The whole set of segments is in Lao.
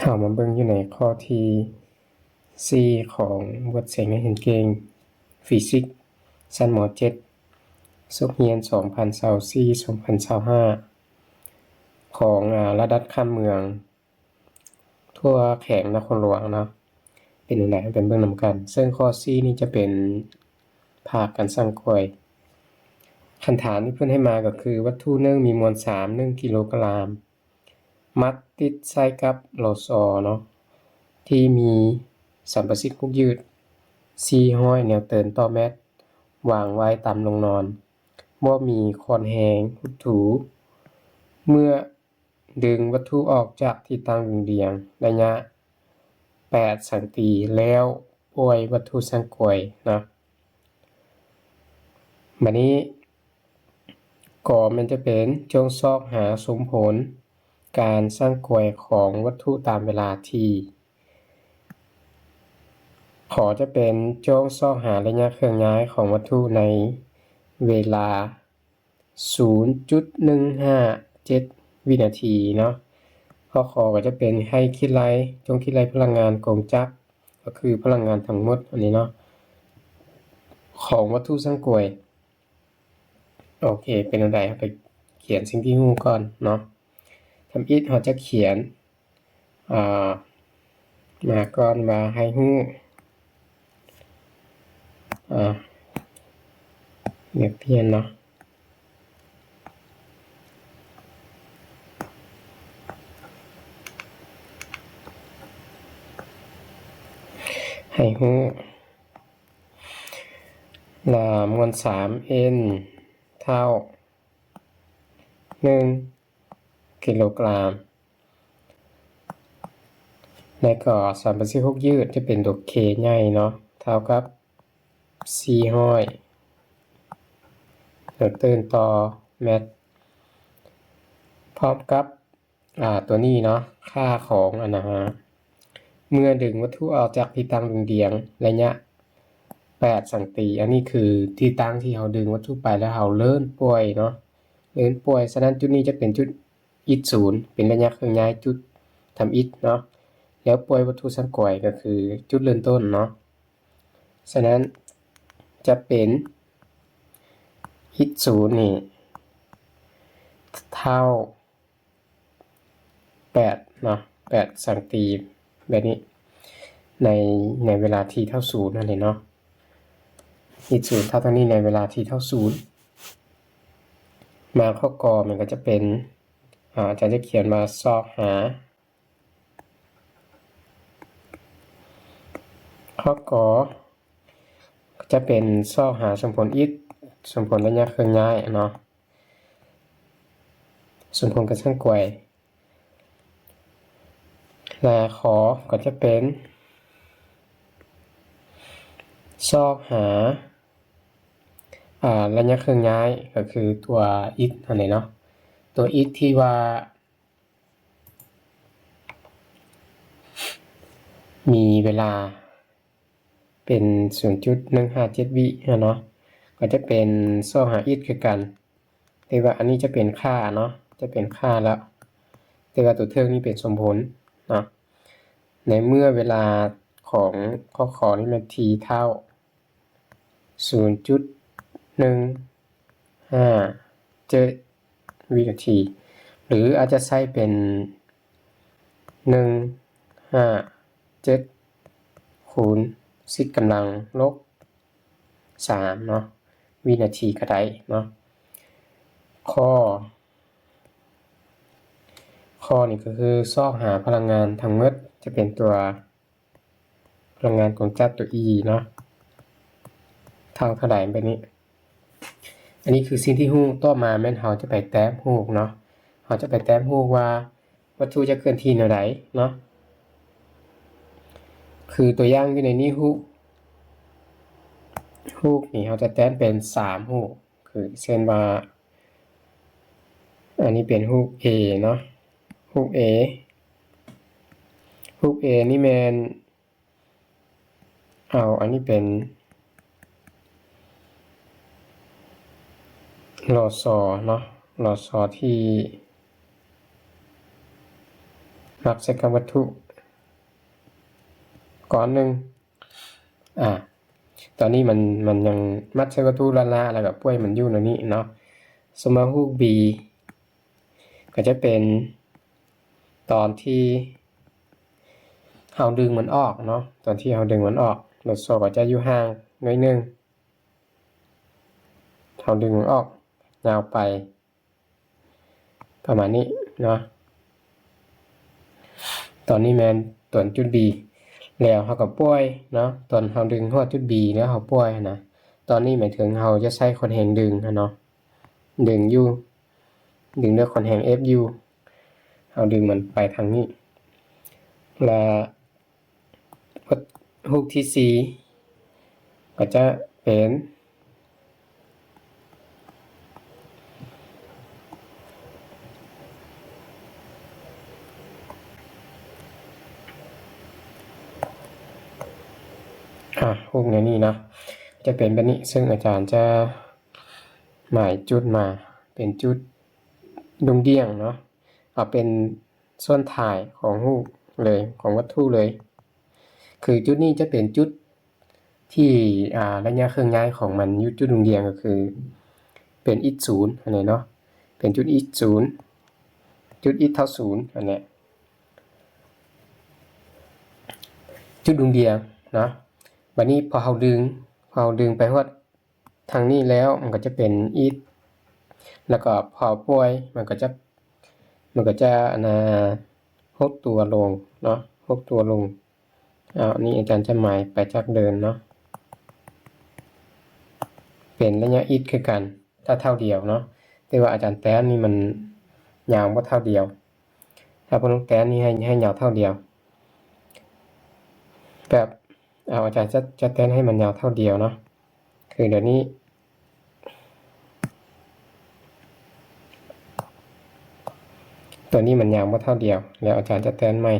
ເອົາມາເບິ່ງຢູ່ໃນຂໍ້ທີສີ່ຂອງບົດເສັງໃຫ້ເຫັນເກັ່ງຟີຊິກຊັ້ນ ມໍເຈັດ ສົກຮຽນສອງພັນຊາວສີ່ ສອງພັນຊາວຫ້າ ຂອງ ອາ ລະດັດຂັ້ນເມືອງທົ່ວແຂວງນະຄອນຫຼວງເນາະ ເປັນຈັ່ງໃດ ເຮົາໄປເບິ່ງນຳກັນ. ເຊິ່ງຂໍ້ສີ່ນີ້ຈະເປັນພາກການສ້າງກວຍ. ຄັນຖາມທີ່ເພິ່ນໃຫ້ມາກໍຄື ວັດຖຸໜຶ່ງມີມວນສາມ ໜຶ່ງກິໂລກຣາມ ມັດຕິດໃສ່ກັບໂລຊໍເນາະ ທີ່ມີສຳປະສິດຮຸກຍືດສີ່ຮ້ອຍແນວເຕີນຕໍ່ແມັດ ວາງໄວ້ຕາມໂລງນອນ ບໍ່ມີຄ້ອນແຮງຮຸດຖູ. ເມື່ອດຶງວັດຖຸອອກຈາກທີ່ຕັ້ງເໜືອດຽງໄລຍະແປດສັງຕີ ແລ້ວປ່ອຍວັດຖຸສ້າງກວຍເນາະ. ບາດນີ້ ກໍແມ່ນຈະເປັນ ຈົ່ງຊອກຫາສົມຜົນການສ້າງກວຍຂອງວັດຖຸຕາມເວລາທີ. ຂໍຈະເປັນ ຈົ່ງຊອກຫາໄລຍະເຄື່ອນຍ້າຍຂອງວັດຖຸໃນເວລາສູນຈຸດໜຶ່ງຫ້າເຈັດວິນາທີເນາະ. ຂໍ້ ຂໍ ກໍຈະເປັນ ໃຫ້ຄິດໄລ່ ຈົ່ງຄິດໄລ່ພະລັງງານກົງຈັກ ກໍຄືພະລັງງານທັງໝົດອັນນີ້ເນາະ ຂອງວັດຖຸສ້າງກວຍ. ໂອເຄ ເປັນແນວໃດ ເຮົາໄປຂຽນສິ່ງທີ່ຮູ້ກ່ອນເນາະ. ທຳອິດເຮົາຈະຂຽນ ອາ ມາກ່ອນວ່າໃຫ້ຮູ້ ອາ ນັກຮຽນເນາະ ໃຫ້ຮູ້ ລະມວນສາມ N ເທົ່າໜຶ່ງກິໂລກຣາມ ແລະກໍສຳປະສິດຮຸກຍືດຈະເປັນຕົວ K ໃຫຍ່ເນາະ ເທົ່າກັບສີ່ຮ້ອຍແນວເຕີນຕໍ່ແມັດ ພ້ອມກັບ ອາ ຕົວນີ້ເນາະ ຄ່າຂອງອັນນະ ເມື່ອດຶງວັດຖຸອອກຈາກທີ່ຕັ້ງເໜືອດຽງໄລຍະແປດສັງຕີ ອັນນີ້ຄືທີ່ຕັ້ງທີ່ເຮົາດຶງວັດຖຸໄປ ແລ້ວເຮົາເລີ້ນປ່ອຍເນາະ ເລີ້ນປ່ອຍ. ສະນັ້ນຈຸດນີ້ຈະເປັນຈຸດ X ສູນ ເປັນໄລຍະເຄື່ອນຍ້າຍຈຸດທຳອິດເນາະ ແລ້ວປ່ອຍວັດຖຸສ້າງກວຍກໍຄືຈຸດເລີ່ມຕົ້ນເນາະ. ສະນັ້ນຈະເປັນ X ສູນນີ້ເທົ່າ ແປດເນາະ ແປດສັງຕີ ແບບນີ້ ໃນ ໃນເວລາ T ເທົ່າສູນນັ້ນເອງເນາະ X ສູນເທົ່າເທົ່ານີ້ໃນເວລາ T ເທົ່າສູນ. ມາຂໍ້ ກ ມັນກໍຈະເປັນ ອາ ອາຈານຈະຂຽນວ່າ ຊອກຫາ ຂໍ້ ກ ຈະເປັນ ຊອກຫາສົມຜົນ X ສົມຜົນໄລຍະເຄື່ອນຍ້າຍເນາະ ສົມຜົນການສ້າງກວຍ ແລະ ຂໍ ກໍຈະເປັນ ຊອກຫາ ອາ ໄລຍະເຄື່ອນຍ້າຍ ກໍຄືຕົວ X ຫັ້ນເດເນາະ ຕົວ X ທີ່ວ່າມີເວລາ ເປັນສູນຈຸດໜຶ່ງຫ້າເຈັດວິຫັ້ນເນາະ ກໍຈະເປັນຊອກຫາ X ຄືກັນ ແຕ່ວ່າອັນນີ້ຈະເປັນຄ່າເນາະ ຈະເປັນຄ່າແລ້ວ ແຕ່ວ່າຕົວເທິງນີ້ເປັນສົມຜົນເນາະ ໃນເມື່ອເວລາຂອງຂໍ້ ຂ ນີ້ແມ່ນ T ເທົ່າສູນຈຸດໜຶ່ງຫ້າເຈັດ ວິນາທີ ຫຼື ອາດຈະໃຊ້ເປັນ ໜຶ່ງຫ້າເຈັດ ຄູນສິບກຳລັງລົບສາມເນາະ ວິນາທີກໍໄດ້ເນາະ. ຂໍ້ ຂໍ້ນີ້ກໍຄືຊອກຫາພະລັງງານທັງໝົດ ຈະເປັນຕົວ ພະລັງງານຂອງຈັດຕົວ E ເນາະ ເທົ່າເທົ່າໃດແບບນີ້. ອັນນີ້ຄືສິ່ງທີ່ຮູ້. ຕໍ່ມາແມ່ນເຮົາຈະໄປແຕ້ມຮູບເນາະ ເຮົາຈະໄປແຕ້ມຮູບວ່າວັດຖຸຈະເຄື່ອນທີ່ແນວໃດເນາະ. ຄືຕົວຢ່າງຢູ່ໃນນີ້ ຮູບ ຮູບນີ້ເຮົາຈະແຕ້ມເປັນສາມຮູບ ຄືເຊັ່ນວ່າ ອັນນີ້ເປັນຮູບ A ເນາະ ຮູບ A ຮູບ A ນີ້ແມ່ນ ເອົາອັນນີ້ເປັນ ລຊ ເນາະ ລຊ ທີ່ມັດໃສ່ກັບວັດຖຸ ກ້ອນໜຶ່ງ. ອາ ຕອນນີ້ມັນ ມັນຍັງມັດໃສ່ວັດຖຸລ້າໆ ແລ້ວກໍປ່ອຍມັນຢູ່ແນວນີ້ເນາະ. ສົມມຸດວ່າຮູບ B ກໍຈະເປັນຕອນທີ່ເຮົາດຶງມັນອອກເນາະ, ຕອນທີ່ເຮົາດຶງມັນອອກ ໂລໂຊກໍຈະຢູ່ຫ່າງໜ້ອຍໜຶ່ງ, ເຮົາດຶງມັນອອກຍາວໄປ ປະມານນີ້ເນາະ. ຕອນນີ້ແມ່ນຕອນຈຸດ B ແລ້ວເຮົາກໍປ່ອຍເນາະ, ຕອນເຮົາດຶງຮອດຈຸດ B ແລ້ວເຮົາປ່ອຍຫັ້ນນະ. ຕອນນີ້ໝາຍເຖິງເຮົາຈະໃຊ້ຂອນແຮງດຶງຫັ້ນເນາະ, ດຶງຢູ່ ດຶງດ້ວຍຂອນແຮງ F ຢູ່, ເຮົາດຶງມັນໄປທາງນີ້ ແລະ ຮູບທີສີ່ກໍຈະເປັນ ອາ ຮູບແນວນີ້ເນາະ, ຈະເປັນແບບນີ້. ເຊິ່ງອາຈານຈະໝາຍຈຸດມາເປັນຈຸດດົງດ່ຽງເນາະ, ເອົາເປັນ ສ່ວນທ້າຍຂອງຮູບເລີຍ ຂອງວັດຖຸເລີຍ. ຄືຈຸດນີ້ຈະເປັນຈຸດທີ່ ອາ ໄລຍະເຄື່ອນຍ້າຍຂອງມັນຢູ່ຈຸດດົງດ່ຽງ ກໍຄືເປັນ x ສູນຫັ້ນແຫຼະເນາະ, ເປັນຈຸດ x ສູນ ຈຸດ x ເທົ່າສູນຫັ້ນແຫຼະ, ຈຸດດົງດ່ຽງເນາະ. ບັດນີ້ພໍເຮົາດຶງ ພໍເຮົາດຶງໄປຮອດ ທາງນີ້ແລ້ວ ມັນກໍຈະເປັນ x ແລ້ວກໍພໍປ່ອຍ ມັນກໍຈະ ມັນກໍຈະ ອັນນ່າ ຫົດຕົວລົງເນາະ, ຫົດຕົວລົງ. ເອົາ ນີ້ອາຈານຈະໝາຍໄປຈາກເດີມເນາະ, ເປັນໄລຍະ x ຄືກັນ ຖ້າເທົ່າດຽວເນາະ, ແຕ່ວ່າອາຈານແຕ້ມນີ້ມັນຍາວບໍ່ເທົ່າດຽວ. ຖ້າເພິ່ນແຕ້ມນີ້ໃຫ້ ໃຫ້ຍາວເທົ່າດຽວ ແບບ ເອົາ ອາຈານຈະ ຈະແຕ້ມໃຫ້ມັນຍາວເທົ່າດຽວເນາະ. ຄືດຽວນີ້ ຕົວນີ້ມັນຍາວບໍ່ເທົ່າດຽວ ແລ້ວອາຈານຈະແຕ້ມໃໝ່.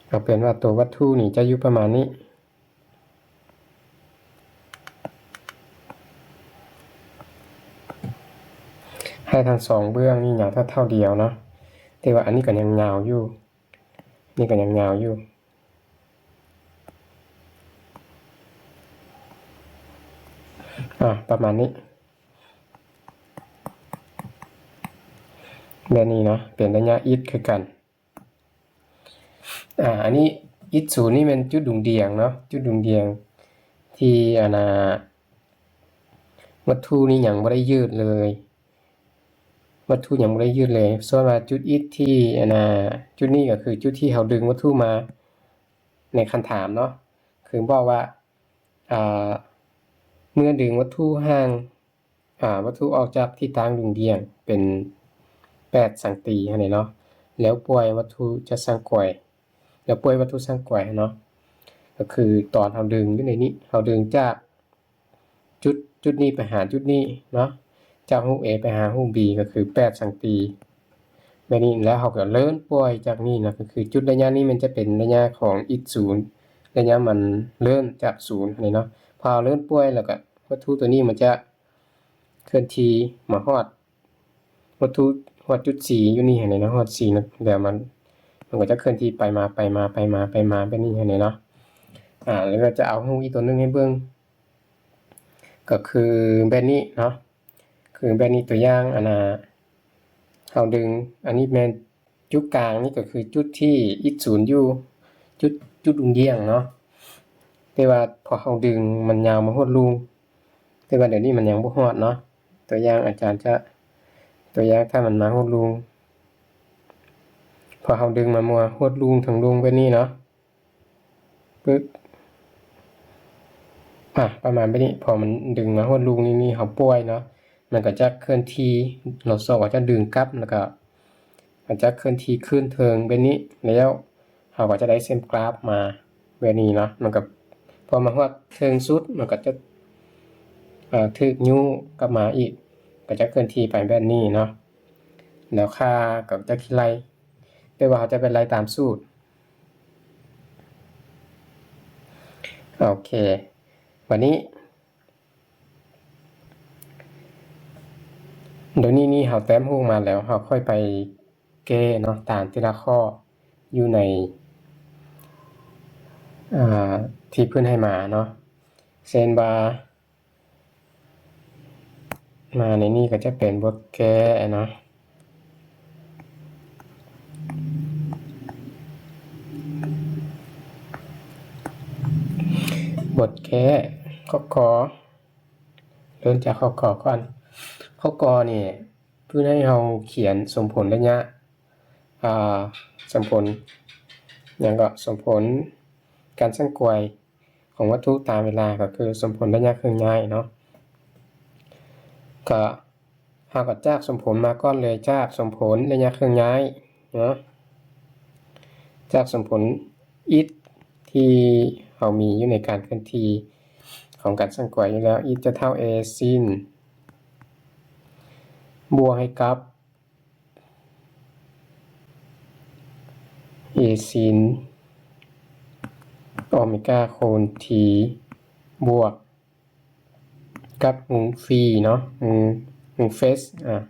ເອົາເປັນວ່າຕົວວັດຖຸນີ້ຈະຢູ່ປະມານນີ້ ໃຫ້ທັງສອງເບື້ອງນີ້ຍາວເທົ່າ ເທົ່າດຽວເນາະ, ແຕ່ວ່າອັນນີ້ກໍຍັງຍາວຢູ່ ນີ້ກໍຍັງຍາວຢູ່. ອາ ປະມານນີ້ ແບບນີ້ເນາະ, ເປັນໄລຍະ x ຄືກັນ. ອາ ອັນນີ້ x ສູນນີ້ແມ່ນຈຸດດຸ່ງດ່ຽງເນາະ, ຈຸດດຸ່ງດ່ຽງທີ່ ອັນນ່າ ວັດຖຸນີ້ຍັງບໍ່ໄດ້ຍືດເລີຍ, ວັດຖຸຍັງບໍ່ໄດ້ຍືດເລີຍ. ສ່ວນວ່າຈຸດ x ທີ່ ອັນນ່າ ຈຸດນີ້ກໍຄືຈຸດທີ່ເຮົາດຶງວັດຖຸມາໃນຄຳຖາມເນາະ, ຄືບອກວ່າ ອາ ເມື່ອດຶງວັດຖຸຫ່າງ ອາ ວັດຖຸອອກຈາກທີ່ຕັ້ງດຸ່ງດ່ຽງເປັນແປດຊັງຕີຫັ້ນແຫຼະເນາະ, ແລ້ວປ່ອຍວັດຖຸຈະສັງກວຍ ແລ້ວປ່ອຍວັດຖຸສັງກວຍເນາະ, ກໍຄືຕອນເຮົາດຶງຢູ່ໃນນີ້ ເຮົາດຶງຈາກຈຸດ ຈຸດນີ້ໄປຫາຈຸດນີ້ເນາະ, ຈາກຮູບ A ໄປຫາຮູບ B ກໍຄືແປດຊັງຕີ ແບບນີ້. ແລ້ວເຮົາກໍເລີ່ມປ່ອຍຈາກນີ້ເນາະ, ກໍຄືຈຸດໄລຍະນີ້ມັນຈະເປັນໄລຍະຂອງ x ສູນ ໄລຍະມັນເລີ່ມຈາກສູນຫັ້ນເນາະ. ພໍເຮົາເລີ່ມປ່ອຍແລ້ວກໍວັດຖຸຕົວນີ້ມັນຈະເຄື່ອນທີ່ມາຮອດ ວັດຖຸຮອດຈຸດ C ຢູ່ນີ້ຫັ້ນແຫຼະເນາະ, ຮອດ C ເນາະ, ແລ້ວມັນ ມັນກໍຈະເຄື່ອນທີ່ໄປມາ ໄປມາ ໄປມາ ໄປມາແບບນີ້ຫັ້ນແຫຼະເນາະ. ອາ ແລ້ວກໍຈະເອົາຮູບອີກຕົວໜຶ່ງໃຫ້ເບິ່ງ, ກໍຄືແບບນີ້ເນາະ, ຄືແບບນີ້ ຕົວຢ່າງ ອັນນ່າ ເຮົາດຶງ ອັນນີ້ແມ່ນຈຸດກາງ ນີ້ກໍຄືຈຸດທີ່ x ສູນຢູ່ ຈຸດ ຈຸດດຸ່ງດ່ຽງເນາະ, ແຕ່ວ່າພໍເຮົາດຶງມັນຍາວມາຮອດລຸ່ມ ແຕ່ວ່າດຽວນີ້ມັນຍັງບໍ່ຮອດເນາະ. ຕົວຢ່າງອາຈານຈະ ຕົວຢ່າງ ຖ້າມັນມາຮອດລຸ່ມ ພໍເຮົາດຶງມັນມາຮອດລຸ່ມ ເທິງລຸ່ມແບບນີ້ເນາະ ປຶບ ອາ ປະມານແບບນີ້. ພໍມັນດຶງມາຮອດລຸ່ມນີ້ ນີ້ເຮົາປ່ອຍເນາະ, ມັນກໍຈະເຄື່ອນທີ່ ໂລໂຊກໍຈະດຶງກັບ ແລ້ວກໍ ມັນຈະເຄື່ອນທີ່ຂຶ້ນເທິງແບບນີ້ ແລ້ວເຮົາກໍຈະໄດ້ເສັ້ນກຣາຟມາແບບນີ້ເນາະ. ມັນກໍ ພໍມາຮອດເທິງສຸດ ມັນກໍຈະ ເອີ ຖືກຍູ້ກັບມາອີກ ກໍຈະເຄື່ອນທີ່ໄປແບບນີ້ເນາະ, ແລ້ວຄ່າກໍຈະຄິດໄລ່ ແຕ່ວ່າເຮົາຈະໄປໄລ່ຕາມສູດ. ໂອເຄ ບັດນີ້ ດຽວນີ້ນີ້ເຮົາແຕ້ມຮູບມາແລ້ວ ເຮົາຄ່ອຍໄປແກ້ເນາະ ຕາມແຕ່ລະຂໍ້ຢູ່ໃນ ອ່າ ທີ່ເພິ່ນໃຫ້ມາເນາະ ເຊັ່ນວ່າ ມາໃນນີ້ກໍຈະເປັນບົດແກ້ເນາະ ບົດແກ້ ຂໍ້ ກໍ ເລີ່ມຈາກຂໍ້ ກໍ ກ່ອນ. ຂໍ້ ກໍ ນີ້ ເພິ່ນໃຫ້ເຮົາຂຽນສົມຜົນໄລຍະ ອ່າ ສົມຜົນ ຫຍັງເກາະ ສົມຜົນການສັ່ນໄກວຂອງວັດຖຸຕາມເວລາ ກໍຄືສົມຜົນໄລຍະເຄື່ອນຍ້າຍເນາະ. ກໍ ເຮົາກໍຈາກສົມຜົນມາກ່ອນເລີຍ ຈາກສົມຜົນໄລຍະເຄື່ອນຍ້າຍເນາະ ຈາກສົມຜົນ x ທີ່ເຮົາມີຢູ່ໃນການເຄື່ອນທີ່ຂອງການສັ່ນໄກວຢູ່ແລ້ວ x ຈະເທົ່າ a sin ບວກໃຫ້ກັບ a sin ໂອເມກາຄູນ t ບວກກັບວົງຟຣີເນາະ ວົງ ວົງເຟສ ອ່າ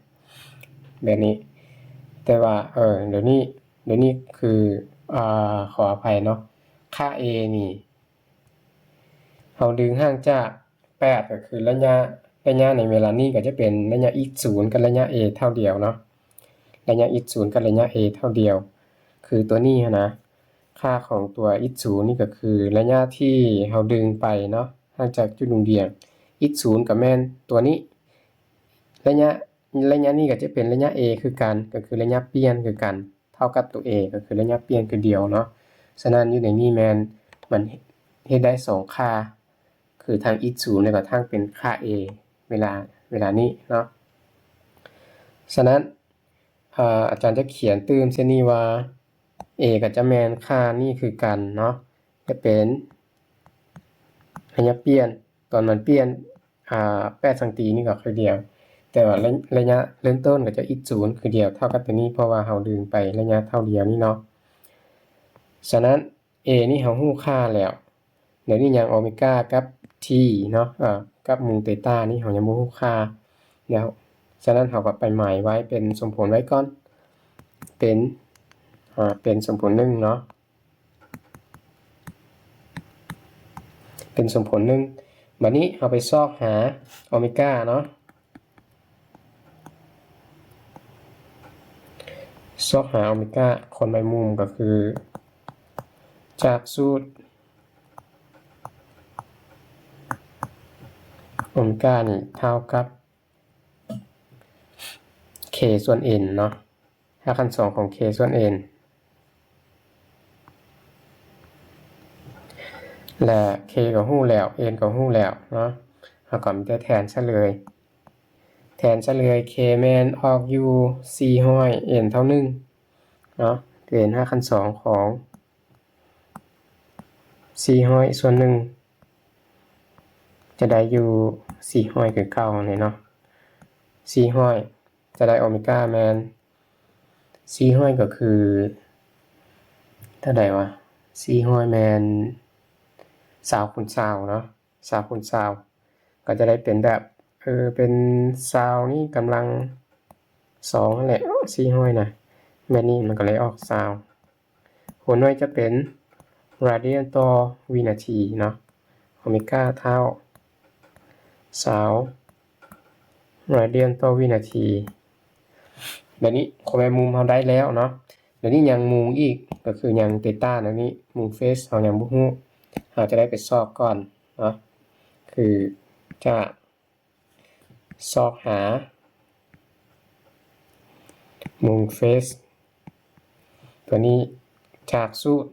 ແບບນີ້. ແຕ່ວ່າ ເອີ ດຽວນີ້ ດຽວນີ້ຄື ອ່າ ຂໍອະໄພເນາະ ຄ່າ a ນີ້ ເຮົາດຶງຫ່າງຈາກ ແປດ ກໍຄືໄລຍະ ໄລຍະໃນເວລານີ້ກໍຈະເປັນໄລຍະ x ສູນ ກັບໄລຍະ a ເທົ່າດຽວເນາະ ໄລຍະ x ສູນ ກັບໄລຍະ a ເທົ່າດຽວ ຄືຕົວນີ້ຫັ້ນນະ ຄ່າຂອງຕົວ x ສູນ ນີ້ກໍຄືໄລຍະທີ່ເຮົາດຶງໄປເນາະ ຫ່າງຈາກຈຸດດຸ່ງດ່ຽງ x ສູນ ກໍແມ່ນຕົວນີ້ ໄລຍະ ໄລຍະນີ້ກໍຈະເປັນໄລຍະ a ຄືກັນ ກໍຄືໄລຍະປ່ຽນຄືກັນ ເທົ່າກັບຕົວ a ກໍຄືໄລຍະປ່ຽນຄືດຽວເນາະ. ສະນັ້ນຢູ່ໃນນີ້ແມ່ນມັນເຮັດໄດ້ສອງຄ່າ ຄືທັງ x ສູນ ແລ້ວກໍທັງເປັນຄ່າ a ເວລາ ເວລານີ້ເນາະ. ສະນັ້ນ ອາ ອາຈານຈະຂຽນຕື່ມເຊັ່ນນີ້ວ່າ a ກໍຈະແມ່ນຄ່ານີ້ຄືກັນເນາະ ຈະເປັນໄລຍະປ່ຽນ ຕອນມັນປ່ຽນ ອາ ແປດຊັງຕີນີ້ກໍຄືດຽວ ແຕ່ວ່າໄລ ໄລຍະເລີ່ມຕົ້ນກໍຈະ x ສູນ ຄືດຽວ ເທົ່າກັບຕົວນີ້ ເພາະວ່າເຮົາດຶງໄປໄລຍະເທົ່າດຽວນີ້ເນາະ. ສະນັ້ນ a ນີ້ເຮົາຮູ້ຄ່າແລ້ວ ດຽວນີ້ຍັງໂອເມກາກັບ t ເນາະ ອາ ກັບມຸງເຕຕານີ້ເຮົາຍັງບໍ່ຮູ້ຄ່າ ດຽວ ສະນັ້ນເຮົາກໍໄປໝາຍໄວ້ເປັນສົມຜົນໄວ້ກ່ອນ ເປັນ ອາ ເປັນສົມຜົນໜຶ່ງເນາະ ເປັນສົມຜົນໜຶ່ງ. ບາດນີ້ເຮົາໄປຊອກຫາໂອເມກາເນາະ ຊອກຫາໂອເມກາ ຄວາມໝາຍມຸມກໍຄື ຈາກສູດໂອເມການີ້ເທົ່າກັບ k ສ່ວນ n ເນາະ ຮາກຂັ້ນສອງຂອງ k ສ່ວນ n ແລະ k ກໍຮູ້ແລ້ວ n ກໍຮູ້ແລ້ວເນາະ ເຮົາກໍມີແຕ່ແທນຊະເລີຍ ແທນຊະເລີຍ k ແມ່ນອອກຢູ່ສີ່ຮ້ອຍ n ເທົ່າໜຶ່ງເນາະ ເປັນຮາກຂັ້ນສອງຂອງສີ່ຮ້ອຍສ່ວນໜຶ່ງ ຈະໄດ້ຢູ່ສີ່ຮ້ອຍຄືເກົ່າຫັ້ນແຫຼະເນາະ ສີ່ຮ້ອຍ ຈະໄດ້ໂອເມກາແມ່ນສີ່ຮ້ອຍ ກໍຄືເທົ່າໃດວະ ສີ່ຮ້ອຍແມ່ນຊາວຄູນຊາວເນາະ ຊາວຄູນຊາວ ກໍຈະໄດ້ເປັນແບບ ເອີ ເປັນຊາວນີ້ກຳລັງສອງຫັ້ນແຫຼະ ສີ່ຮ້ອຍນະ ແບບນີ້ມັນກໍເລີຍອອກຊາວ ຫົວໜ່ວຍຈະເປັນ radian ຕໍ່ວິນາທີເນາະ ໂອເມກາເທົ່າຊາວ radian ຕໍ່ວິນາທີ. ບາດນີ້ຄວາມໝາຍມຸມເຮົາໄດ້ແລ້ວເນາະ ບາດນີ້ຍັງມຸງອີກ ກໍຄືຍັງເຕຕາ ແນວນີ້ມຸງເຟສເຮົາຍັງບໍ່ຮູ້ ເຮົາຈະໄດ້ໄປຊອກກ່ອນເນາະ ຄືຈະ ຊອກຫາມຸງເຟສຕົວນີ້ຈາກສູດ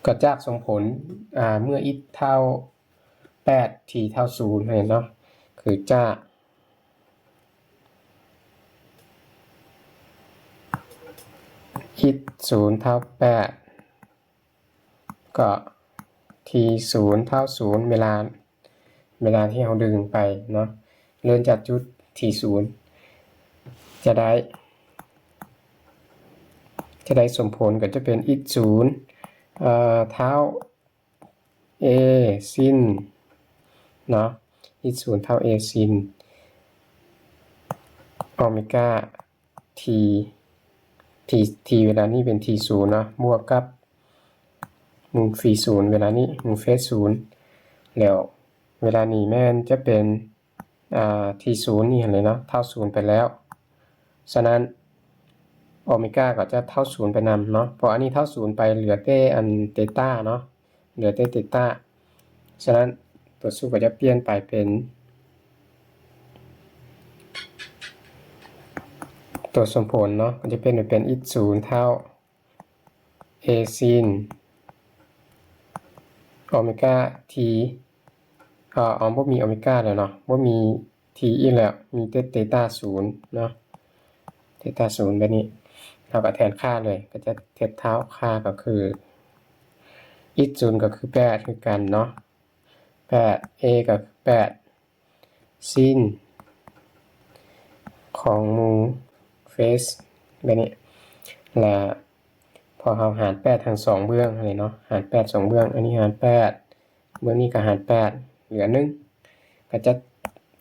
ກໍຈາກສົມຜົນ ອາ ເມື່ອ x ເທົ່າແປດ t ເທົ່າສູນຫັ້ນເນາະ ຄືຈາກ x ສູນເທົ່າແປດ ກໍ t ສູນເທົ່າສູນ ເວລາ ເວລາທີ່ເຮົາດຶງໄປເນາະ ເລີ່ມຈາກຈຸດ t ສູນ ຈະໄດ້ ຈະໄດ້ສົມຜົນກໍຈະເປັນ x ສູນ ເອີ ເທົ່າ a sin ເນາະ x ສູນເທົ່າ a sin ໂອເມກາ t T T ເວລານີ້ເປັນ T ສູນເນາະ ບວກກັບມຸມ V ສູນ ເວລານີ້ມຸມ phase ສູນ ແລ້ວເວລານີ້ແມ່ນຈະເປັນ ອ່າ T ສູນນີ້ຫັ້ນແຫຼະເນາະ ເທົ່າສູນໄປແລ້ວ. ສະນັ້ນ ໂອເມກາກໍຈະເທົ່າສູນໄປນຳເນາະ ເພາະອັນນີ້ເທົ່າສູນໄປ ເຫຼືອແຕ່ອັນເຕຕາເນາະ ເຫຼືອແຕ່ເຕຕາ. ສະນັ້ນ ຕົວສູດກໍຈະປ່ຽນໄປເປັນຕົວສົມຜົນເນາະ ກໍຈະປ່ຽນໄປເປັນ x ສູນເທົ່າ a sin ໂອເມກາ t ເອີ ເອົາ ບໍ່ມີໂອເມກາແລ້ວເນາະ ບໍ່ມີ t ອີກແລ້ວ ມີແຕ່ເຕຕາສູນເນາະ ເຕຕາສູນແບບນີ້ ເຮົາກໍແທນຄ່າເລີຍ ກໍຈະເຮັດເທົ່າ ຄ່າກໍຄື x ສູນກໍຄືແປດຄືກັນເນາະ ແປດ a ກໍຄືແປດ sin ຂອງມຸມ phase ແບບນີ້ ແລະ ພໍເຮົາຫານແປດທັງສອງເບື້ອງຫັ້ນເນາະ ຫານແປດສອງເບື້ອງ ອັນນີ້ຫານແປດ ເບື້ອງນີ້ກໍຫານແປດ ເຫຼືອໜຶ່ງ ກໍຈະ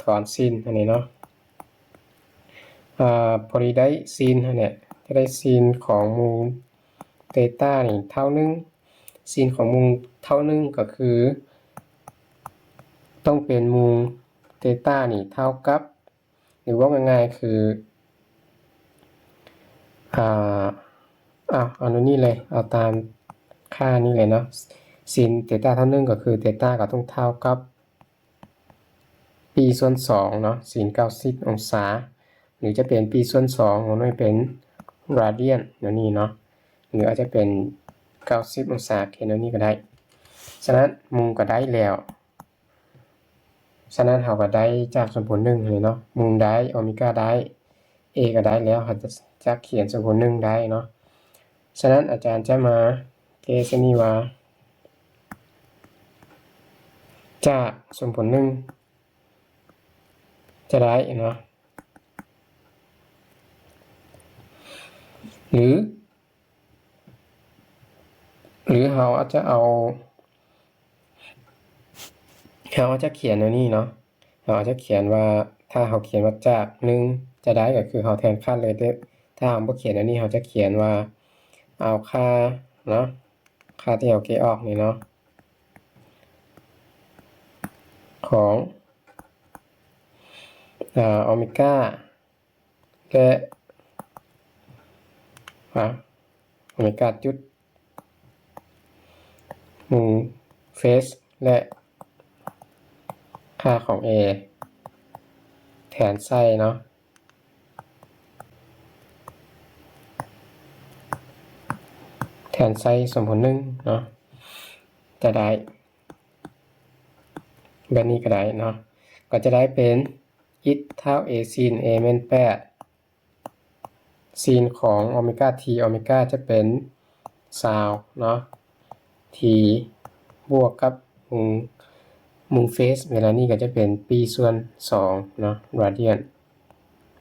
ຖອນ sin ຫັ້ນເນາະ ອາ ພໍດີໄດ້ sin ຫັ້ນແຫຼະ ຈະໄດ້ sin ຂອງມຸມເຕຕານີ້ເທົ່າໜຶ່ງ sin ຂອງມຸມເທົ່າໜຶ່ງກໍຄື ຕ້ອງເປັນມຸມເຕຕານີ້ເທົ່າກັບ ຫຼືເວົ້າງ່າຍໆຄື ອ່າ ເອົາ ເອົາໂນນີ້ເລີຍ ເອົາຕາມຄ່ານີ້ເລີຍເນາະ ຊິນເຕຕາເທົ່າໜຶ່ງກໍຄືເຕຕາກໍຕ້ອງເທົ່າກັບປີສ່ວນສອງເນາະ ຊິນເກົ້າສິບອົງສາ ຫຼືຈະເປັນປີສ່ວນສອງ ໂນນີ້ເປັນ radian ໂນນີ້ເນາະ ຫຼືອາດຈະເປັນເກົ້າສິບອົງສາ ຂຽນໂນນີ້ກໍໄດ້. ສະນັ້ນ ມຸມກໍໄດ້ແລ້ວ. ສະນັ້ນເຮົາກໍໄດ້ຈາກສົມຜົນໜຶ່ງຫັ້ນເນາະ ມຸມໄດ້ ໂອເມກາໄດ້ ເອກໍໄດ້ແລ້ວ ເຮົາຈະ ຈະຂຽນສົມຜົນໜຶ່ງໄດ້ເນາະ. ສະນັ້ນອາຈານຈະມາແກ້ໃສ່ນີ້ວ່າ ຈາກສົມຜົນໜຶ່ງຈະໄດ້ເນາະ ຫຼື ຫຼືເຮົາອາດຈະເອົາ ເຮົາອາດຈະຂຽນແນວນີ້ເນາະ ເຮົາອາດຈະຂຽນວ່າ ຖ້າເຮົາຂຽນວ່າຈາກໜຶ່ງຈະໄດ້ ກໍຄືເຮົາແທນຄ່າເລີຍເດີ້. ຖ້າເຮົາບໍ່ຂຽນແນວນີ້ ເຮົາຈະຂຽນວ່າ ເອົາຄ່າເນາະ ຄ່າທີ່ເຮົາແກະອອກນີ້ເນາະ ຂອງ ອາ ໂອເມກາ ແລະ ອາ ໂອເມກາຈຸດ ມຸມ ເຟສ ແລະ ຄ່າຂອງເອ ແທນໃສ່ເນາະ ແທນໃສ່ສົມຜົນໜຶ່ງເນາະ ຈະໄດ້ ແບບນີ້ກໍໄດ້ເນາະ ກໍຈະໄດ້ເປັນ x ເທົ່າ a sin a ແມ່ນແປດ sin ຂອງໂອເມກາ t ໂອເມກາຈະເປັນຊາວເນາະ t ບວກກັບມຸມ ມຸມເຟສ ເວລານີ້ກໍຈະເປັນປີສ່ວນສອງເນາະ radian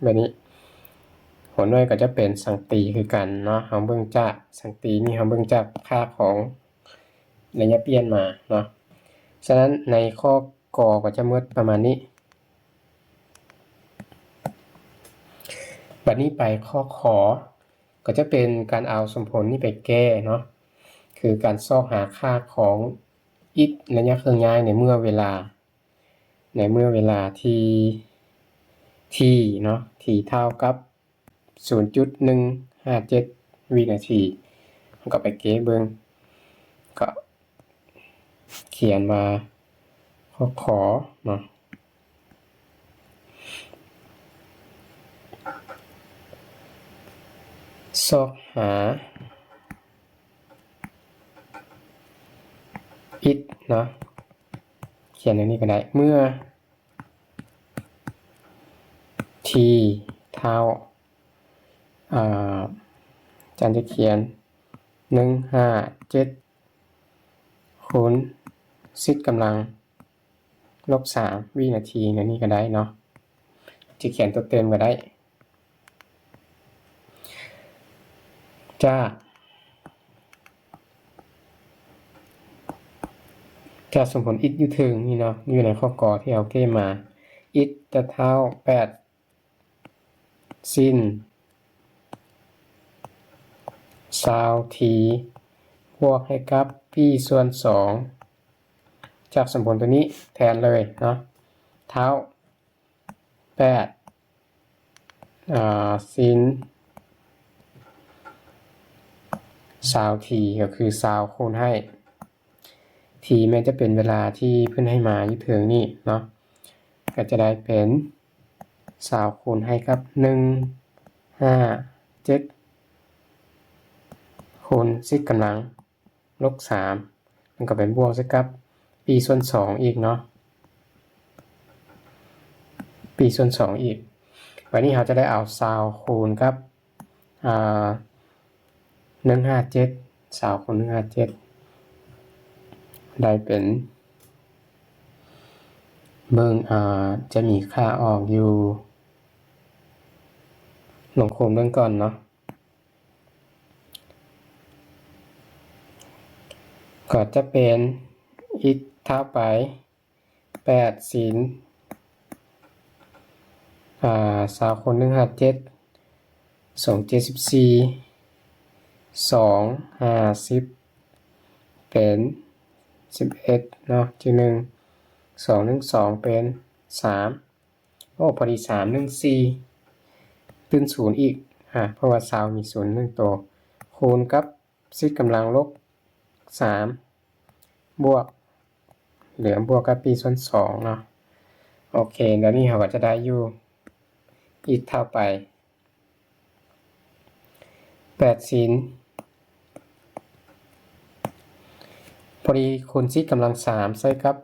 ແບບນີ້ ຫົວໜ່ວຍກໍຈະເປັນສັງຕີຄືກັນເນາະ ເຮົາເບິ່ງຈາກສັງຕີນີ້ ເຮົາເບິ່ງຈາກຄ່າຂອງໄລຍະປ່ຽນມາເນາະ. ສະນັ້ນໃນຂໍ້ ກ ກໍຈະໝົດປະມານນີ້. ບັດນີ້ໄປຂໍ້ ຂ ກໍຈະເປັນການເອົາສົມຜົນນີ້ໄປແກ້ເນາະ ຄືການຊອກຫາຄ່າຂອງ x ໄລຍະເຄື່ອນຍ້າຍໃນເມື່ອເວລາ ໃນເມື່ອເວລາທີ່ t ເນາະ t ເທົ່າກັບ ສູນຈຸດໜຶ່ງຫ້າເຈັດວິນາທີ ເຮົາກໍໄປແກ້ເບິ່ງ ກໍຂຽນວ່າ ຂໍ້ ຂ ເນາະ ຊອກຫາ x ເນາະ ຂຽນແນວນີ້ກໍໄດ້ ເມື່ອ t ເທົ່າ ອ່າ ອາຈານຈະຂຽນ ໜຶ່ງຫ້າເຈັດ ຄູນ ສິບກຳລັງ ລົບສາມ ວິນາທີ ແນວນີ້ກໍໄດ້ເນາະ ຈະຂຽນຕົວເຕັມກໍໄດ້ ຈາກ ຈາກສົມຜົນ x ຢູ່ເທິງນີ້ເນາະ ຢູ່ໃນຂໍ້ ກ ທີ່ເຮົາແກ້ມາ x ຈະເທົ່າແປດ ຊິນ ຊາວທີ ບວກໃຫ້ກັບ ປີສ່ວນສອງ ຈັບສົມຜົນຕົວນີ້ແທນເລີຍເນາະ ເທົ່າ ແປດ ອາ ຊິນ ຊາວທີ ກໍຄືຊາວຄູນໃຫ້ ທີແມ່ນຈະເປັນເວລາທີ່ເພິ່ນໃຫ້ມາຢູ່ເທິງນີ້ເນາະ ກໍຈະໄດ້ເປັນ ຊາວຄູນໃຫ້ກັບ ໜຶ່ງ ຫ້າ ເຈັດ ຄູນສິບກຳລັງ ລົບສາມ ມັນກໍໄປບວກໃສ່ກັບ ປີສ່ວນສອງອີກເນາະ ປີສ່ວນສອງອີກ. ບາດນີ້ເຮົາຈະໄດ້ເອົາຊາວຄູນກັບ ອາ ໜຶ່ງຫ້າເຈັດ ຊາວຄູນໜຶ່ງຫ້າເຈັດ ໄດ້ເປັນ ເບິ່ງ ອາ ຈະມີຄ່າອອກຢູ່ ລອງຄູນເບິ່ງກ່ອນເນາະ ກໍຈະເປັນ x ເທົ່າໄປ ແປດ ຊິນ ອາ ຊາວຄູນໜຶ່ງຫ້າເຈັດ ສອງເຈັດສິບສີ່ ສອງຫ້າສິບ ເປັນສິບເອັດເນາະ ຈຸດໜຶ່ງ ສອງໜຶ່ງສອງ ເປັນສາມ ໂອ້ ພໍດີສາມໜຶ່ງສີ່ ຕື່ມສູນອີກ ອາ ເພາະວ່າຊາວມີສູນໜຶ່ງໂຕ ຄູນກັບ ສິບກຳລັງລົບສາມ ບວກ ເຫຼືອບວກກັບ ປີສ່ວນສອງເນາະ ໂອເຄ ດຽວນີ້ເຮົາກໍຈະໄດ້ຢູ່ x ເທົ່າໄປ ແປດ ຊິນ ພໍດີຄູນສິບກຳລັງສາມໃສ່ກັບ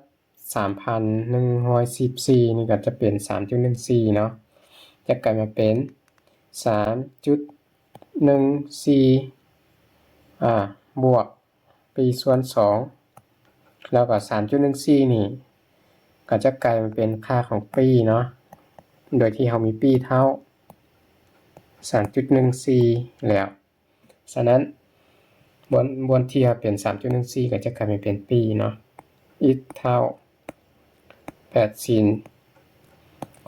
ສາມພັນໜຶ່ງຮ້ອຍສິບສີ່ ນີ້ກໍຈະເປັນ ສາມຈຸດໜຶ່ງສີ່ ເນາະ ຈະກາຍມາເປັນ ສາມຈຸດໜຶ່ງສີ່ ອາ ບວກ ປີສ່ວນສອງ ແລ້ວກໍ ສາມຈຸດໜຶ່ງສີ່ ນີ້ ກໍຈະກາຍມາເປັນຄ່າຂອງປີເນາະ ໂດຍທີ່ເຮົາມີປີເທົ່າ ສາມຈຸດໜຶ່ງສີ່ ແລ້ວ. ສະນັ້ນ ບ່ອນ ບ່ອນທີ່ເຮົາເປັນ ສາມຈຸດໜຶ່ງສີ່ ກໍຈະກາຍມາເປັນປີເນາະ x ເທົ່າ ແປດ ຊິນ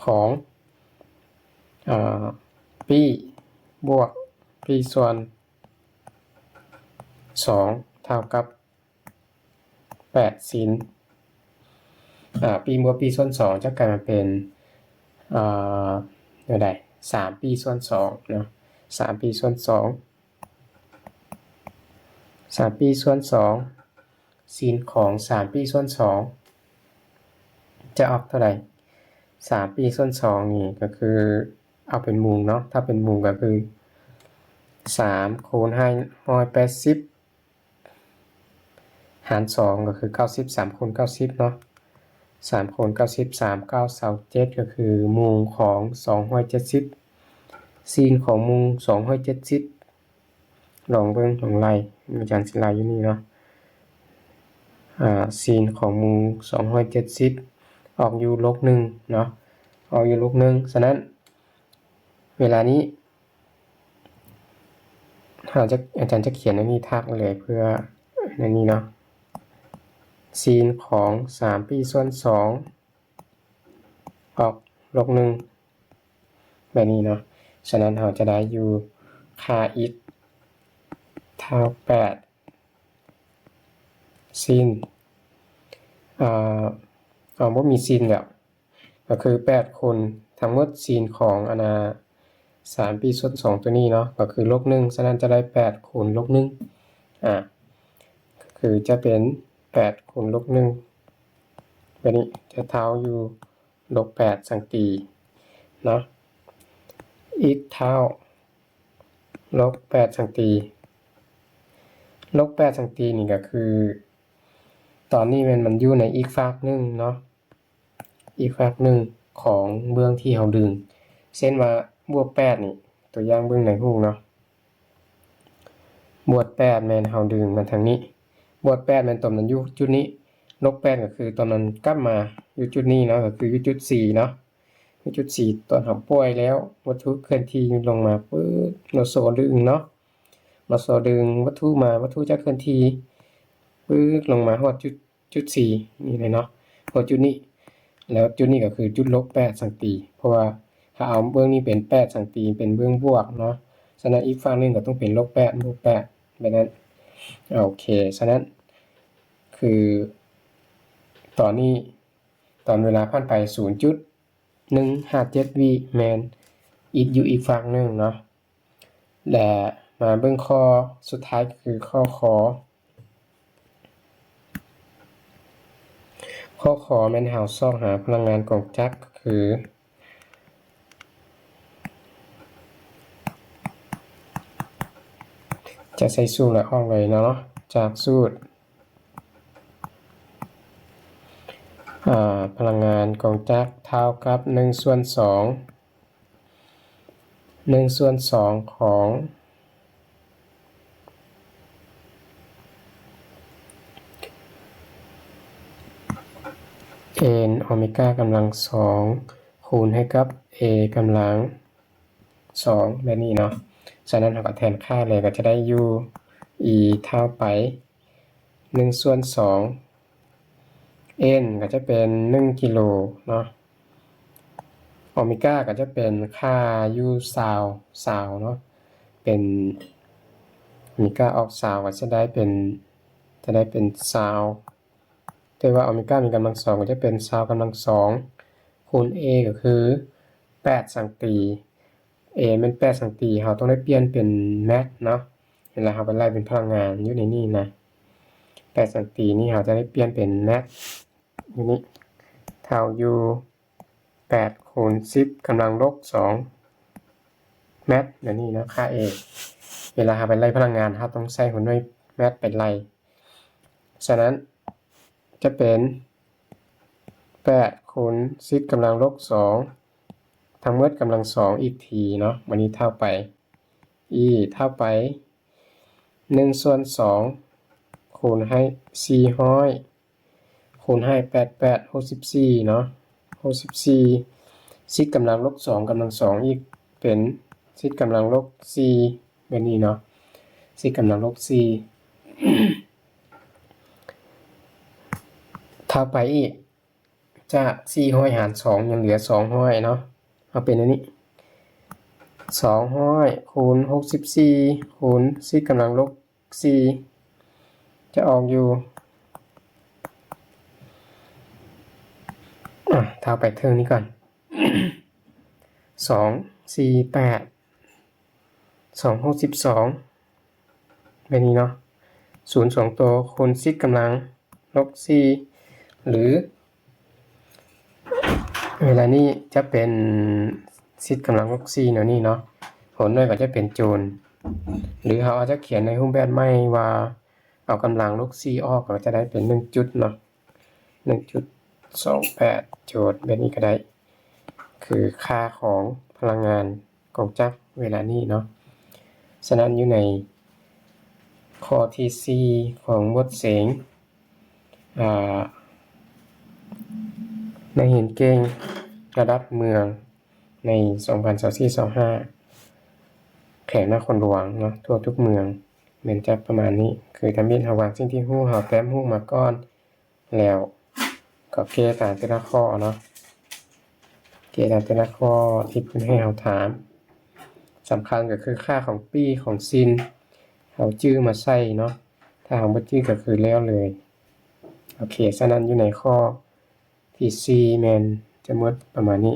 ຂອງ ອາ ປີ ບວກ ປີສ່ວນສອງ ເທົ່າກັບ ແປດ ຊິນ ອາ ປີບວກປີສ່ວນສອງ ຈະກາຍມາເປັນ ອາ ແນວໃດ ສາມ ປີສ່ວນສອງ ເນາະ ສາມ ປີສ່ວນສອງ ສາມ ປີສ່ວນສອງ ຊິນຂອງ ສາມ ປີສ່ວນສອງ ຈະອອກເທົ່າໃດ? ສາມ ປີສ່ວນສອງ ນີ້ກໍຄື ເອົາເປັນມູນເນາະ ຖ້າເປັນມູນກໍຄື ສາມ ຄູນໃຫ້ ຮ້ອຍແປດສິບ ຫານ ສອງ ກໍຄື ເກົ້າສິບ ສາມ ຄູນ ເກົ້າສິບ ເນາະ ສາມ ຄູນ ເກົ້າສິບ ສາມ ເກົ້າ ຊາວເຈັດ ກໍຄືມູນຂອງ ສອງຮ້ອຍເຈັດສິບ ຊິນຂອງມູນ ສອງຮ້ອຍເຈັດສິບ ລອງເບິ່ງ ລອງໄລ່ ອາຈານຊິໄລ່ຢູ່ນີ້ເນາະ ອາ ຊິນຂອງມູນ ສອງຮ້ອຍເຈັດສິບ ອອກຢູ່ລົບໜຶ່ງເນາະ ອອກຢູ່ລົບໜຶ່ງ ສະນັ້ນ ເວລານີ້ ເຮົາຈະ ອາຈານຈະຂຽນອັນນີ້ທັກເລີຍ ເພື່ອອັນນີ້ເນາະ ຊິນຂອງ ສາມ ປີສ່ວນສອງ ອອກລົບໜຶ່ງ ແບບນີ້ເນາະ ສະນັ້ນເຮົາຈະໄດ້ຢູ່ຄ່າ x ເທົ່າ ແປດ ຊິນ ເອີ ເອົາ ບໍ່ມີຊິນແລ້ວ ກໍຄື ແປດ ຄູນ ທັງໝົດຊິນຂອງອັນນ່າ ສາມ ປີສ່ວນສອງ ຕົວນີ້ເນາະ ກໍຄືລົບໜຶ່ງ ສະນັ້ນຈະໄດ້ ແປດ ຄູນ ລົບໜຶ່ງ ອາ ກໍຄືຈະເປັນ ແປດ ຄູນ ລົບໜຶ່ງ ແບບນີ້ ຈະເທົ່າຢູ່ ລົບແປດ ສັງຕີ ເນາະ x ເທົ່າ ລົບແປດ ສັງຕີ ລົບແປດ ສັງຕີ ນີ້ກໍຄື ຕອນນີ້ແມ່ນມັນຢູ່ໃນອີກຟາກໜຶ່ງເນາະ ອີກຟາກໜຶ່ງຂອງເບື້ອງທີ່ເຮົາດຶງ ເຊັ່ນວ່າ ບວກແປດ ນີ້ ຕົວຢ່າງເບິ່ງໃນຮູບເນາະ ບວກແປດ ແມ່ນເຮົາດຶງມາທາງນີ້ ບວກແປດ ແມ່ນຕົວນັ້ນຢູ່ຈຸດນີ້ ລົບແປດ ກໍຄືຕົວນັ້ນກັບມາຢູ່ຈຸດນີ້ເນາະ ກໍຄືຢູ່ຈຸດ C ເນາະ ຢູ່ຈຸດ C ຕອນເຮົາປ່ອຍແລ້ວ ວັດຖຸເຄື່ອນທີ່ລົງມາປຶບ ໂລໂຊດຶງເນາະ ໂລໂຊດຶງວັດຖຸມາ ວັດຖຸຈະເຄື່ອນທີ່ປຶບລົງມາຮອດຈຸດ ຈຸດ C ນີ້ເລີຍເນາະ ຮອດຈຸດນີ້ ແລ້ວຈຸດນີ້ກໍຄືຈຸດລົບແປດ ສັງຕີ ເພາະວ່າຖ້າເອົາເບື້ອງນີ້ເປັນແປດ ສັງຕີ ເປັນເບື້ອງບວກເນາະ ສ ສະນັ້ນອີກຝັ່ງໜຶ່ງກໍຕ້ອງເປັນລົບແປດ ບວກແປດ ແບບນັ້ນ. ໂອເຄ ສະນັ້ນຄືຕອນນີ້ ຕອນເວລາຜ່ານໄປສູນຈຸດໜຶ່ງຫ້າເຈັດວິ ແມ່ນອິດຢູ່ອີກຝັ່ງໜຶ່ງເນາະ. ແລະ ມາເບິ່ງຂໍ້ສຸດທ້າຍ ຄືຂໍ້ ຂ. ຂໍ້ ຂ ແມ່ນເຮົາຊອກຫາພະລັງງານກອງຈັກ ຄື ຈະໃສ່ສູດແລ້ວອອກເລີຍເນາະ ຈາກສູດ ອາ ພະລັງງານກອງຈັກເທົ່າກັບໜຶ່ງສ່ວນສອງ ໜຶ່ງສ່ວນສອງຂອງ n ໂອເມກາກຳລັງສອງ ຄູນໃຫ້ກັບ a ກຳລັງສອງ ແບບນີ້ເນາະ. ສະນັ້ນເຮົາກໍແທນຄ່າເລີຍ ກໍຈະໄດ້ຢູ່ e ເທົ່າໄປ ໜຶ່ງສ່ວນສອງ n ກໍຈະເປັນໜຶ່ງກິໂລເນາະ, ໂອເມກາກໍຈະເປັນຄ່າຢູ່ຊາວ ຊາວເນາະ, ເປັນໂອເມກາອອກຊາວກໍຈະໄດ້ເປັນ ຈະໄດ້ເປັນຊາວ ແຕ່ວ່າໂອເມກາມີກຳລັງສອງ ກໍຈະເປັນຊາວກຳລັງສອງ ຄູນ a ກໍຄືແປດສັງຕີ a ແມ່ນແປດສັງຕີ ເຮົາຕ້ອງໄດ້ປ່ຽນເປັນແມັດເນາະ. ເວລາເຮົາໄປໄລ່ເປັນພະລັງງານຢູ່ໃນນີ້ນະ ແປດສັງຕີນີ້ ເຮົາຈະໄດ້ປ່ຽນເປັນແມັດຢູ່ນີ້ ເທົ່າຢູ່ແປດຄູນສິບກຳລັງລົບສອງແມັດ ແບບນີ້ເນາະ ຄ່າ a. ເວລາເຮົາໄປໄລ່ພະລັງງານ ເຮົາຕ້ອງໃຊ້ຫົວໜ່ວຍແມັດໄປໄລ່. ສະນັ້ນຈະເປັນແປດຄູນສິບກຳລັງລົບສອງ ທັງໝົດກຳລັງສອງອີກທີເນາະ. ບາດນີ້ເທົ່າໄປ e ເທົ່າໄປໜຶ່ງສ່ວນສອງ ຄູນໃຫ້ສີ່ຮ້ອຍ ຄູນໃຫ້ແປດແປດ ຫົກສິບສີ່ເນາະ, ຫົກສິບສີ່ ສິບກຳລັງລົບສອງ ກຳລັງສອງອີກ ເປັນສິບກຳລັງລົບສີ່ ແບບນີ້ເນາະ, ສິບກຳລັງລົບສີ່ ເທົ່າໄປອີກ ຈາກສີ່ຮ້ອຍຫານສອງ ຍັງເຫຼືອສອງຮ້ອຍເນາະ. ເອົາເປັນອັນນີ້ ສອງຮ້ອຍຄູນຫົກສິບສີ່ ຄູນສິບກຳລັງລົບສີ່ ຈະອອກຢູ່ ອ່າ ເທົ່າໄປເທິງນີ້ກ່ອນ ສອງສີ່ແປດ ສອງຫົກສິບສອງ ແບບນີ້ເນາະ, ສູນສອງໂຕ ຄູນສິບກຳລັງລົບສີ່ ຫຼື ເວລານີ້ຈະເປັນສິບກຳລັງລົບສີ່ແນວນີ້ເນາະ, ຜົນດ້ວຍກໍຈະເປັນໂຈນ ຫຼື ເຮົາອາດຈະຂຽນໃນຮູບແບບໃໝ່ວ່າ ເອົາກຳລັງລົບສີ່ອອກ ກໍຈະໄດ້ເປັນໜຶ່ງຈຸດເນາະ, ໜຶ່ງຈຸດສອງແປດ ໂຈນ ແບບນີ້ກໍໄດ້ ຄືຄ່າຂອງພະລັງງານ ກອງຈັກເວລານີ້ເນາະ. ສະນັ້ນຢູ່ໃນຂໍ້ທີສີ່ຂອງບົດເສັງ ອາ ນັກຮຽນເກັ່ງລະດັບເມືອງໃນສອງພັນຊາວສີ່ ຊາວຫ້າ ແຂວງນະຄອນຫຼວງເນາະ ທົ່ວທຸກເມືອງ ແມ່ນຈະປະມານນີ້ ຄືທຳອິດເຮົາວາງສິ່ງທີ່ຮູ້ ເຮົາແຕ້ມຮູ້ມາກ່ອນ ແລ້ວກໍແກ້ຕາມແຕ່ລະຂໍ້ເນາະ, ແກ້ຕາມແຕ່ລະຂໍ້ທີ່ເພິ່ນໃຫ້ເຮົາຖາມ. ສຳຄັນກໍຄືຄ່າຂອງປີ້ຂອງຊິນ ເຮົາຈື່ມາໃສ່ເນາະ, ຖ້າເຮົາບໍ່ຈື່ກໍຄືແລ້ວເລີຍ. ໂອເຄ ສະນັ້ນຢູ່ໃນຂໍ້ທີສີ່ແມ່ນຈະໝົດປະມານນີ້.